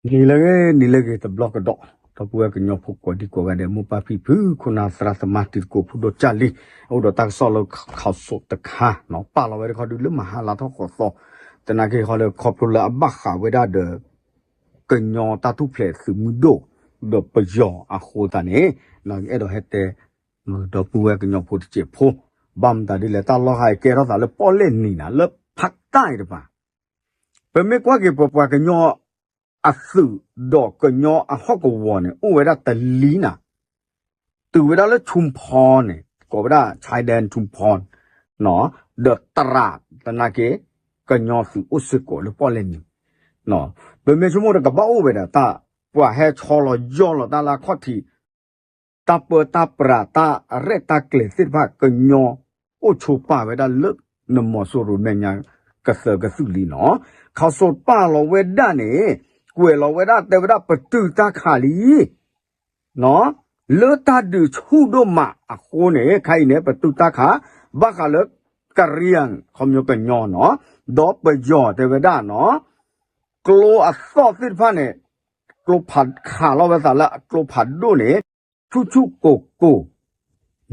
နံၤလၢဂ့ၤ နံၤလၢဂ့ၤတဘျီကဒီး ဒီပုၢ်ဝဲၢ်ကညီဖိကိးဒံကိးဂၤဒဲး မိၢ်ပၢ်ဖံဖု ခိၣ်နၢ်သရၣ်သမါ တံၤသကိးဖိဒိၣ်ကၢ်လံ, အိၣ်ဒီးတၢ်ကစီၣ်လၢ ခးစိးတခါနီၤ ပာ်လီၤဝဲတခီဒုးလၢမဟါလါထီၣ်ဃိးသီ, သနာ်က့ဟီလၢခီဖျိလၢအဘၣ်ဃးဝဲဒၣ်ဒီး ကညီတၢ်ထူၣ်ဖျဲးသုးမုၢ်ဒိၣ် ဒီးပယီၤအဃိသတးန့ၣ် အဲၣ်ဒိးဟဲတဲ ဒီပုၢ်ဝဲၢ်ကညီဖိတစဲးဖိ, ဘၣ်မတၤဒ်လဲၣ် တၢ်လီၢ်ဟါအံၤကဲထီၣ်သးလၢပီၣ်လဲၣ်နံၤနၤ လၢဖးတၢ်အံၤတပၤ ပမ့ၢ်ကွၢ်က့ၤပပှၤကညီအသုး ဒီးကညီအဟီၣ်ကဝီၤန့ၣ် အိၣ်ဝဲဒၣ်တလံၤနၤ, တုၤဝဲဒၣ်လၢ ชุมพร န့ၣ် ကိးဝဲဒၣ် ชายแดนชุมพร ဒီးตราด သနာ်က့ ကညီသုးအိၣ်စ့ၢ်ကီးလၢပီၣ်လဲၣ်နံၤ, ပမ့ၢ်ဆိကမိၣ်ဒီးကဘၣ်အိၣ်ဝဲဒီးတၢ် ပှၤဟဲဆီလီၤယီၢ်လီၤတၢ်လၢအခီၣ်ထံး တၢ်ပၢတၢ်ပြးတၢ်ရဲၣ်တၢ်ကျဲၤသ့ၣ်တဖၣ် ကညီအိၣ်ဆိးပာ်ဝဲဒၣ်လၢ နမီၤစိရိၤမဲာ်ညါကသၢကသုးလံနီၤ, ခးစိးပာ်လီၤဝဲဒၣ်န့ၣ် ကွဲးလီၤဝဲဒၣ်တဲဝဲဒၣ်ပတုာ်တၢ်ခးလံ လၢတၢ်ဒုးဆူၣ်ဒိၣ်မးအဃိန့ၣ် ခါအံၤန့ၣ် ပတုာ်တၢ်ခး ဘၣ်ဃးလၢ ကရံၣ်ယၣ် ခီပညီကညီနီၤ, ဒီးပယီၤတဲဝဲဒၣ်နီၤ, ကျိအသီၣ်သ့ၣ်တဖၣ်န့ၣ် ကျိဖးခးလီၤဝဲသးလၢကျိဖးဒိၣ်န့ၣ် ဆူၣ်ဆူၣ်ကိၢ်ကိၢ်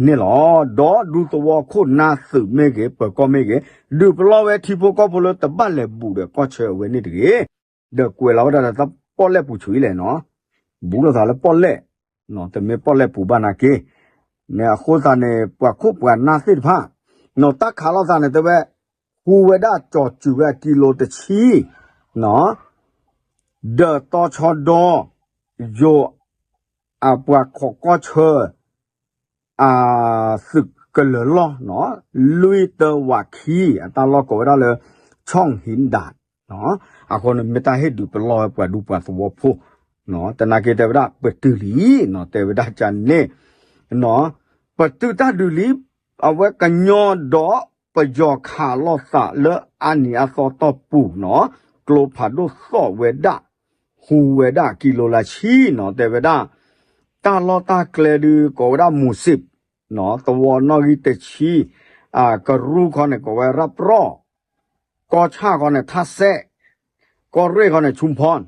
န့ၣ်လီၤ. ဒီးဒူသဝီခိၣ်နၢ်သုးမ့ၢ်ဂ့ၤ ပၢၤကီၢ်မ့ၢ်ဂ့ၤ ဒုးပလီၢ်ဝဲထံဖိကီၢ်ဖိလၢတဘၣ်လဲၤဘူးဒီးကီၢ်ဆၢအဝဲန့ၣ်တဂ့ၤ ဒီးကွဲးလီၤဝဲဒၣ်ဒီးတၢ်ပီၣ်လဲၣ်ပူၤဆူၣ်အံၤလဲၣ်နီၤ, ဘူးလိာ်သးလၢပီၣ်လဲၣ်, တမ့ၢ်ပီၣ်လဲၣ်ပူၤဘၣ်နာ်က့, န့ၣ်အဃိသတးန့ၣ် ပှၤခိၣ်ပှၤနၢ်သ့ၣ်တဖၣ် နီၤ တၢ်ခးလိာ်သးန့ၣ် တဲဝဲ ဟူဝဲဒၣ်ကၠီၤစုၤဝဲအကံလိတဆံ ဒီးတီဆီဒီ ယိၤ အပှၤခိးကီၢ်ဆၢ အသုးကလၢၤလီၢ် လွံၢ်တၢဝးခံ အတၢ်လီၢ်ကိးဝဲဒၣ်လၢ ဆီၣ်ဟံးဒး အဃိန့ၣ် မ့ၢ်တၢ်ဟ့ၣ်ဒုးပလီၢ်ဝဲပှၤဒူပှၤသဝီဖိ, သနာ်က့တဲဝဲဒၣ်ပတုာ်လံ, တဲဝဲဒၣ်ကန့ၣ် ပတုာ်တၢ်ဒုးလံ, အဝဲကညီဒီးပယီၤခးလိာ်သးလၢအနံၤအသီတီၢ်ပူၤနီၤ, ကျိဖးဒိၣ်သီၣ်ဝဲဒၣ်, ဟူဝဲဒၣ်ကံလိလါဆံနီၤ, တဲဝဲဒၣ် တၢ်လီၢ်တၢ်ကျဲဒုးကိးဝဲဒၣ် မူၤစ့း, သဝီနီၣ်ဂံၢ်တဆံ, ကရူၢ်ခီန့ၣ် ကိးဝဲရၣ်ပြီၣ်, ကီၢ်ဆၣ်ခီန့ၣ် ထၣ်စဲး, ကီၢ်ရ့ၣ်ခီန့ၣ် ဆူဖီၣ်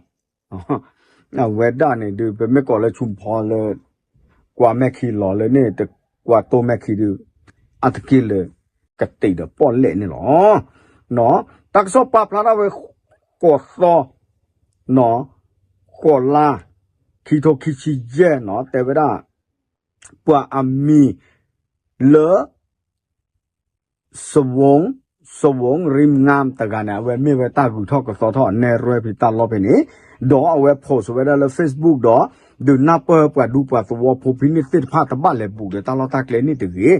အဝဲဒၣ်န့ၣ်ဒုး ပမ့ၢ်ကိးလၢဆူဖီၣ်လၢ ကွၢ်မဲာ်ခံလီၤလၢန့ၣ် တကွၢ်တိၢ်မဲာ်ခံဒုး အါတက့ၢ်လၢ ကတ့ၢ်ဒီးပီၣ်လဲၣ်န့ၣ်လီၤ. တၢ်ကစီၣ်ပာ်ဖျါထီၣ်ဝဲ ဃိးသီ ဃိးလါ ခံထိခံဆံယဲၢ်နီၤ တဲဝဲဒၣ် ပှၤအမံၤလၢ စဝူံ စဝူံ ရံမငၢမ် တဂၤန့ၣ် အဝဲမ့ၢ်ဝဲတၢ်ဂုၤထီၣ်ကသီထီၣ်အနဲၣ်ရွဲဖဲတၢ်လီၢ်ဖဲန့ၣ်, ဒီးအဝဲ post ဝဲဒၣ်လၢ Facebook ဒီး ဒုးနၢ်ပၢၢ်ပှၤဒူပှၤသဝီဖိဖဲန့ၣ်သ့ၣ်တဖၣ်တဘၣ်လဲၤဘူးဒီးတၢ်လီၢ်တၢ်ကျဲန့ၣ်တဂ့ၤ,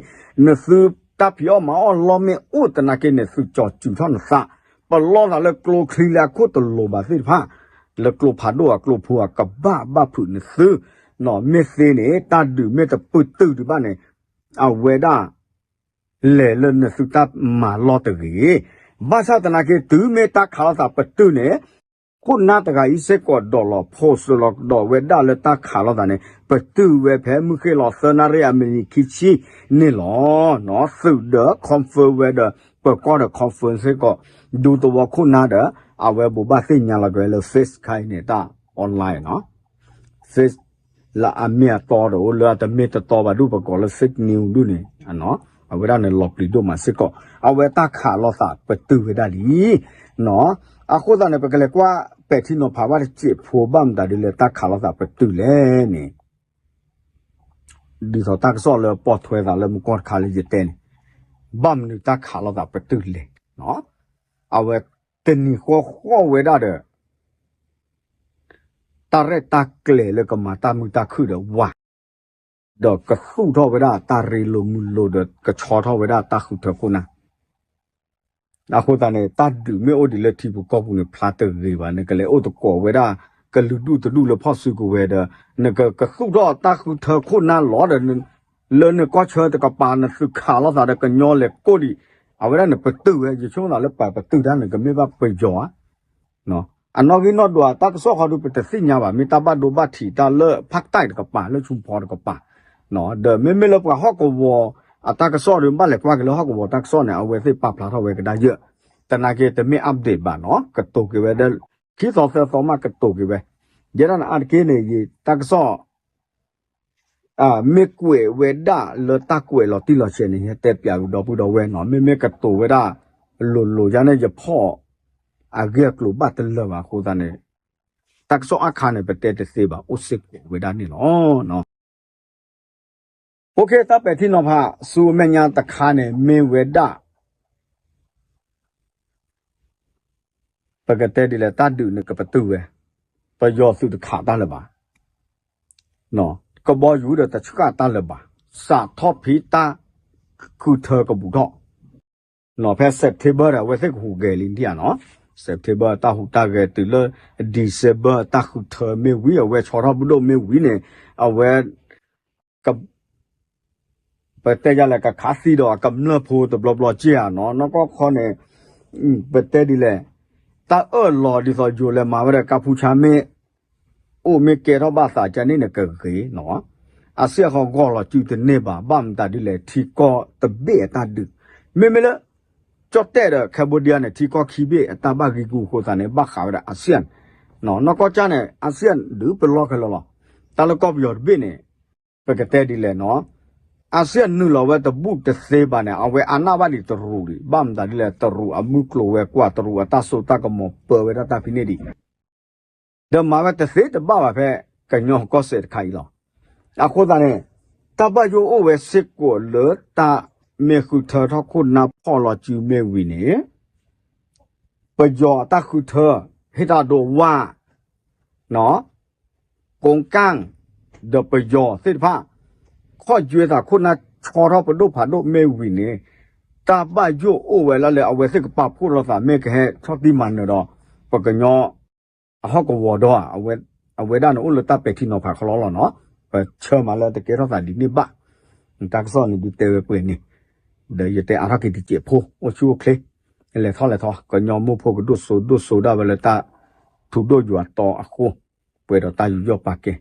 နသုတၢ်ဖံးအီၣ်မၤအီၣ်လီၢ်မ့ၢ်အိၣ်သနာ်က့န့ၣ် သုကၠီၤစုၤထီၣ်နသး, ပလီၢ်သးလၢကျိချံလၢအခိၣ်တလိၤဘၣ်သ့ၣ်တဖၣ်, လၢကျိဖးဒိၣ်အကျိဖိအကဘၣ်ဘၣ်ဖုးနသု မ့ၢ်သ့န့ၣ် တၢ်ဒုးမ့ၢ်တပတုာ်ဒံးဘၣ်န့ၣ် အဝဲဒၣ် လဲၤလၢနသုတၢ်မၤလီၢ်တဂ့ၤ. ဘၣ်ဆၣ်သနာ်က့ တုၤမ့ၢ်တၢ်ခးလိာ်သးပတုာ်န့ၣ် ခိၣ်နၢ်တဂၤအံၤစ့ၢ်ကီးဒိးလီၤ post လီၤကဒီးဝဲဒၣ်လၢတၢ်ခးလိာ်သးန့ၣ် ပတုာ်ဝဲဖဲမုၢ်ဃ့ၢ်လီၤသၢနၣ်ရံၣ်အမံးနံးခံဆံန့ၣ်လီၤ. သုးဒီး confirm ဝဲဒီး ပၢၤကီၢ်ဒီး confirm စ့ၢ်ကီး ဒူသဝီခိၣ်နၢ်ဒီး အဝဲဘိးဘၣ်သ့ၣ်ညါလီၤက့ၤလၢ Face ခါအံၤန့ၣ် တၢ် online နီၤ Face လၢအမ့ၢ်အတီဒီးအိၣ်လၢအတမ့ၢ်တတီဘၣ်ဒူၣ်ပကိးလၢ fake news ဒူၣ်န့ၣ် အဝဲဒၣ်န့ၣ်လီၤပျံၤဒိၣ်မးစ့ၢ်ကီး အဝဲတၢ်ခးလိာ်သးပတုာ်ဝဲဒၣ်လံ အဃိသတးန့ၣ် ပကလဲၤကွၢ်ပဲာ်ထံနီၤဖးဘၣ်တစဲးဖိ ဘၣ်မတၤဒ်လဲၣ်တၢ်ခးလိာ်သးပတုာ်လဲၣ်န့ၣ် ဒ်သိးတၢ်ကစီၣ်လၢပိာ်ထွဲသးလၢမုၢ်ကီၢ်တခါလၢယတဲန့ၣ် ဘၣ်မနုၤတၢ်ခးလိာ်သးပတုာ်လဲၣ် အဝဲတနံၤဃီဃီဝဲဒၣ်ဒီး တၢ်ရဲၣ်တၢ်ကျဲၤလၢကမၤတၢ်မုာ်တၢ်ခုၣ်ဒီးဝၤ ဒီးကသူၣ်ထီၣ်ဝဲဒၣ်တၢ်ရ့လိာ်မုာ်လိာ်ဒီးကဆီထီၣ်ဝဲဒၣ်တၢ်ဃုထၢခိၣ်နၢ် အဃိသတးန့ၣ် တၢ်ဒုးမ့ၢ်အိၣ်ဒံးလၢထံပူၤကီၢ်ပူၤန့ၣ် ဖျါတဂ့ၤဘၣ် နကလဲၤအိၣ်သကိးဝဲဒၣ် ကလုာ်ဒူၣ်တဒူၣ်လၢဖီၣ်စုကဝဲၤဒီး နကကသူၣ်ထီၣ်တၢ်ဃုထၢခိၣ်နၢ်လီၤဒီး လၢနကီၢ်ဆၢတကပၤ နသုးခးလိာ်သးဒီးကညီလဲၤကိၢ်ဒံး အဝဲဒၣ်န့ၣ်ပတုာ်ဝဲ ယဆိကမိၣ်သးလၢပပတုာ်တၢ်န့ၣ် ကမ့ၢ်ဘၣ်ပယီၤဧါ အနီၣ်ဂံၢ်နီၣ်ဒွးတၢ်ကစီၣ်ဃီဒုး ပတသ့ၣ်ညါဘၣ် မ့ၢ်တၢ်ဘၣ်ဒိဘၣ်ထံးတၢ်လၢဖးတၢ်တကပၤ လၢဆူဖီတကပၤ ဒီးမ့မ့ၢ်လၢပှၤဟီၣ်ကဝီၤအတၢ်ကစီၣ်ဒီး ဘၣ်လဲၤကွၢ်က့ၤလၢဟီၣ်ကဝီၤတၢ်ကစီၣ်န့ၣ် အဝဲသ့ၣ်ပာ်ဖျါထီၣ်ဝဲကဒါယၢ် သနာ်က့တမ့ၢ် update ဘၣ်နီၤ ကတိၤက့ၤဝဲဒီး ခံသီသၢသီမးကတိၤက့ၤဝဲ ယဲဒၣ်န့ၣ်အါတက့ၢ်န့ၣ် ယတၢ်ကစီၣ် မ့ၢ်ကွဲးဝဲဒၣ်လၢတၢ်ကွဲးလီၤတံၢ်လီၤဆဲးန့ၣ် ယတဲပၠးကဒီပုၢ်ဒီဝဲၢ်နီၤ, မ့မ့ၢ်ကတိၤဝဲဒၣ် လိၤလိၤယါန့ၣ် ယဖီၣ်အဂ့ၢ်အကျိၤဘၣ်တလၢာ်ဘၣ်အဃိသတးန့ၣ် တၢ်ကစီၣ်အါခါန့ၣ် ပတဲတသ့ဘၣ် အိၣ်စ့ၢ်ကီးဝဲဒၣ်န့ၣ်လီၤ. OK တၢ်ပဲာ်ထံနီၤဖးဆူအမဲာ်ညါတခါန့ၣ် မ့ၢ်ဝဲဒၣ် ပကတဲဒ်လဲၣ် တၢ်ဒုးန့ၣ်ကပတုာ်ဝဲ, ပယီၤသုးတခးတၢ်လၢၤဘၣ်, ကဘီယူၤဒီးတဆှၣ်တၢ်လၢၤဘၣ်, စးထီၣ်ဖဲတၢ်ဃုထၢကဘူးထီၣ်, ဖဲ September ဒီး အဝဲသ့ၣ်ကဟူးဂဲၤလံဒ်ဧါနီၤ, September တၢ်ဟူးတၢ်ဂဲၤတုၤလၢ December တၢ်ဃုထၢမ့ၢ်ဝံၤ အဝဲဆီထီၣ်ပဒိၣ်မ့ၢ်ဝံၤန့ၣ် အဝဲ က ပတဲယၤလဲၣ် ကခးသံဒီးအကမျၢၢ်ဖိတဘျီဘျီက့ၢ်ဧါနီၤ, နီၢ်ကီၢ်ခီန့ၣ် ပတဲဒ်လဲၣ်, တၢ်အၢၣ်လီၤဒ်သိးယိၤလဲၤမၤဝဲဒီးကါဖူဆါမ့ၢ် အိၣ်မ့ၢ်ကဲထီၣ်ဘၣ်သးကန့ၣ်န့ၣ်ကဂ့ၤနီၤ, အစံၣ်အဃီဂီၢ်လီၤစုတန့ၢ်ဘၣ်, ဘၣ်မတၤဒ်လဲၣ် ထံကီၢ်တဘ့ၣ်အတၢ်ဒုး, မ့မ့ၢ်လၢ ကၠီၣ်တဲၣ်ဒီး Cambodia န့ၣ် ထံကီၢ်ခံဘ့ၣ်အတၢ်ဘၣ်ဂံၢ်ဂူာ်အဃိသတးန့ၣ် ဘၣ်ဃးဝဲဒၣ် ASEAN, နီၢ်ကီၢ်ကၢ်န့ၣ် ASEAN ဒုးပလီၢ်ခဲလၢာ်လီၤ, တၢ်လၢကီၢ်ပယီၤတဘ့ၣ်န့ၣ် ပကတဲဒ်လဲၣ်နီၤ, ASEAN နုာ်လီၤဝဲတဘူၣ်တသ့ဘၣ်န့ၣ် အဝဲအနၢ်ဘၣ်ဒံးတရူးဒံး, ဘၣ်မတၤဒ်လဲၣ် တရူးအမုၢ်ကျိၤဝဲၤကွာ် တရူးအတၢ်စိတၢ်ကမီၤပၢဝဲဒၣ်တၢ်ဖဲန့ၣ်ဒံး ဒီးမၤဝဲတသ့တဘၣ်ဘၣ်ဖဲ ကညီကီၢ်စဲၣ်တခါအံၤလီၤ. အဃိသတးန့ၣ် တၢ်ဘၣ်ယိၣ်အိၣ်ဝဲစ့ၢ်ကီးလၢတၢ်မ့ၢ်ဃုထၢထီၣ်ခိၣ်နၢ်ဖီၣ်လီၤစုမ့ၢ်ဝံၤန့ၣ် ပယီၤအတၢ်ဃုထၢ ဟ့ၣ်တၢ်ဒိးဝါ ကိကၣ် ဒီးပယီၤသ့ၣ်တဖၣ် ခီၣ်ယွဲသးခိၣ်နၢ်ဆီထီၣ်ပဒိၣ်ဖးဒိၣ်မ့ၢ်ဝံၤန့ၣ် တၢ်ဘၣ်ယိၣ်အိၣ်ဝဲလၢလၢအဝဲသ့ၣ်ကပာ်ဖှိၣ်လိာ်သးမ့ၢ်ကဟဲဆီၣ်တံၢ်မၤနၢၤဒီး ပကညီ အဟီၣ်ကဝီၤဒီဧါ, အဝဲဒၣ်န့ၣ်အိၣ်လၢတၢ်ပဲာ်ထံနီၤဖးခီလီၤလီၤနီၤ, ပဆၢမးလၢတကဲထီၣ်သးဒ်န့ၣ်ဘၣ်, တၢ်ကစီၣ်န့ၣ်ဒုးတဲဝဲပှဲၤန့ၣ်, ဒီးယတဲအါထီၣ်က့ၤတစဲးဖိ အိၣ်ဆူၣ်အိၣ်ချ့, လဲၤထီၣ်လဲၤထီၣ် ကညီမိၢ်ဖိကဒိၣ်စိဒိၣ်စိဒၣ်ဝဲလၢတၢ်ထူဒိၣ်ယွၤတီအဃိ, ပှဲၤဒီးတၢ်ယူးယီၣ်ပာ်ကဲ,